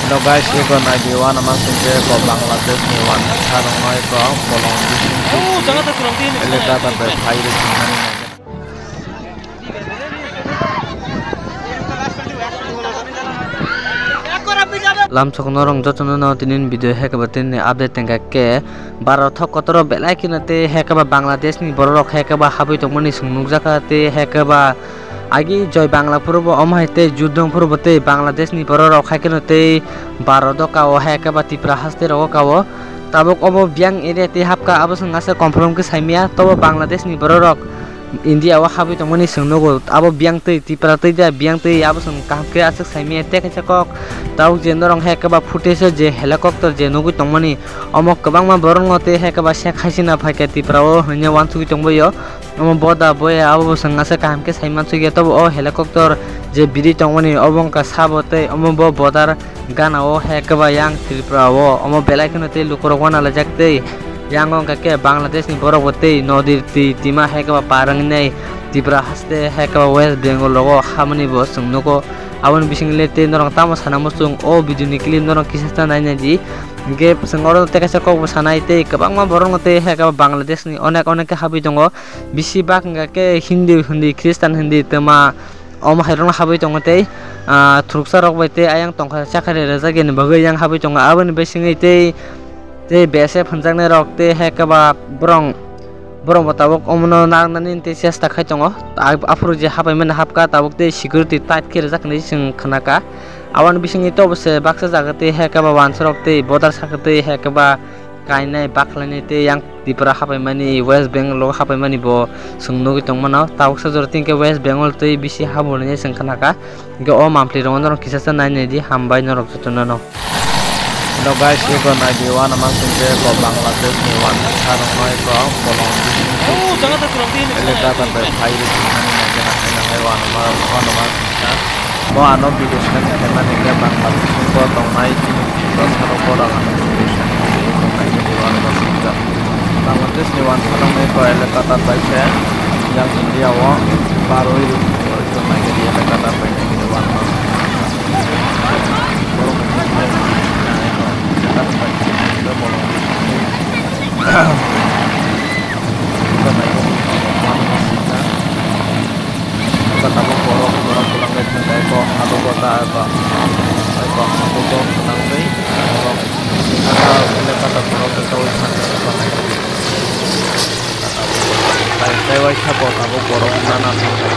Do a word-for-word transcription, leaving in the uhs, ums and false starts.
Hello guys, eko naidi, uanama singke ko Bangladesh ni uansa rok no eko bolong bising eleka ta bai phai rw singmani naidi. Lamsok norong jotono no tini video hekeba tini update tengka ke baro thok kotoro belai kheno tei hekeba Bangladesh ni borok rok hekeba habwi tongmani chwng nukjakha tei hekeba agi Joy Bangla phuru bo omo hai tei Judong phuru bo tei Bangladesh ni borok rok hai kheno tei baro doka o hekeba Tripura haste rogo ka o tabuk obo biyang area tei hapka abo chwng asa confirm khe saimaya tobo Bangladesh ni borok rok India o habwi tongmani chwng nugo, abo biyang twi Tripura twi da biyang twi abo chwng kaham khe aswk saimaya tei kaisa kok tabuk je norok hai khe ba footage o je helicopter je nugwi tongmani omo kwbangma borok no tei hai khe ba Sheikh Hasina phaikha Tripura o hwnwi uansugwi tongbaio. Omo boda boya abo bo chwng aswk kaham khe saimansukya tobo o helicopter je biri tongmani obo wngkha sabo tei omo bo border gana o hai khe ba yang Tripura o omo belai kheno tei lukurok uanalaijak tei yang wngkha khe Bangladesh ni borok bo tei nodi twi tima hai khe ba par wngnai Tripura haste hai khe ba West Bengal rogo habmani bo chwng nugo. Aboni bisingtwi tei norok tamo sana muchung o video ni clip norok kisa sa nai nai di. Hwnkhe chwng oro tei kaisa kok bo sanai tei kwbangma borok no tei hai khe ba Bangladesh ni onek onek khe habwi tongo. Bisi bak wngkha khe Hindu, Hindi, Christian, Hindi twma omo hai rok no habwi tongo tei, ah, thuruksa rok bai tei ayang tongkha chakri rwjak yani bagwi yang habwi tongo. Aboni bisingtwi tei, tei B S F hwnjaknai rok tei hai khe ba borok, borok bo tabuk omono narwknani tei chesta khai tongo. A-, aphuru je habaimani hapkha tabuk tei security tight khe rwjak hinwi chwng khna kha. Aboni bisingtwi tobo se baksa jaga tei hai khe ba uansuk rok tei border saka tei hai khe ba kainai bakhlainai tei yang Tripura hapaimani, West Bengal o hapaimani bo chwng nugwi tongmano. Tabuksa jora tei hwnkhe West Bengal tei bisi habulni chwng khna kha. Hwnkhe o mampli rokno norok kisa sa nai nai di, hambai norok jotono no. Hello guys, eko nai di, uanama singke ko Bangladesh ni uansa rok no eko bolong bising eleka ta bai phai rw singmani naikhe naikhe naikhe uanama uanama singsa. Bo ano video send khaimani khe Bangladesh ni bo tongnai chini Tripura salo borok ano video send khaimani khe tongnai video ano bo swijak. Bangladesh ni uansa rok ni ko eleka ta bai khe yang India o barwi rw tongnai khe eleka ta bai nai khe uanama swijak. Borok ni eleka ta bai khe borok ni Tabuk borok, borok kwlangwi thangkha, eko abo kota, eko, eko abo kok kwlangwi borok, aka eleka ta borok eko thangkha, eko tei, tei waisa bo tabuk borok nana thangkha.